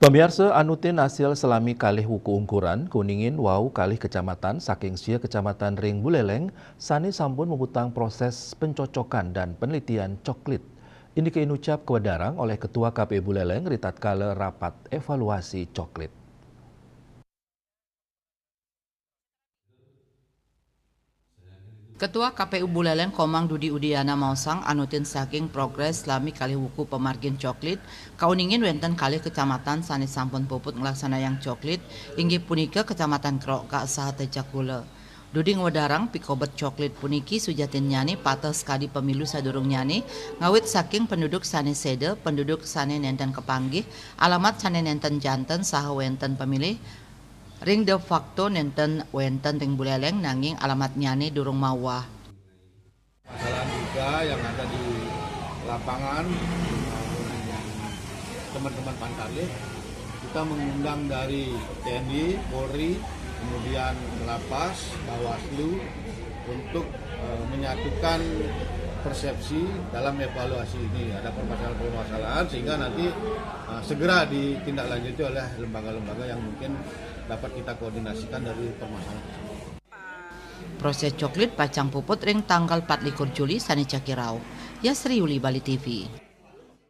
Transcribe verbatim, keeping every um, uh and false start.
Pamiarsa, anutin asil salami kalih wuku ungkuran, kauningin wau kalih kecamatan saking sia kecamatan ring Buleleng sane sampun muputang proses pencocokan dan penelitian coklit. Indike inucap kawedarang oleh Ketua K P U Buleleng ritatkala rapat evaluasi coklit. Ketua K P U Buleleng Komang Dudi Udiana maosang anutin saking progres lami kalih wuku pamargin coklit, kauningin wenten kalih kecamatan sane sampun puput nglaksanayang coklit, inggih punika Kecamatan Kroka saha Tejakula. Dudi ngwedarang pikobet coklit puniki sujatinnyane pateh sakadi pemilu sadurungnyane, ngawit saking penduduk sane seda, penduduk sane nenten kapanggih, alamat sane nenten janten saha wenten pemilih, ring de facto nenten wenten ring Buleleng nanging alamatnyane durung mawah. Masalah juga yang ada di lapangan, teman-teman Pantarlih, kita mengundang dari T N I, Polri, kemudian Lapas, Bawaslu untuk eh, menyatukan persepsi dalam evaluasi ini. Ada permasalahan-permasalahan sehingga nanti eh, segera ditindaklanjuti oleh lembaga-lembaga yang mungkin dapat kita koordinasikan dari permasalahan tersebut. Proses coklit pacang puput ring tanggal patlikur Juli sane jagi rauh. Yasri Yuli, Bali T V.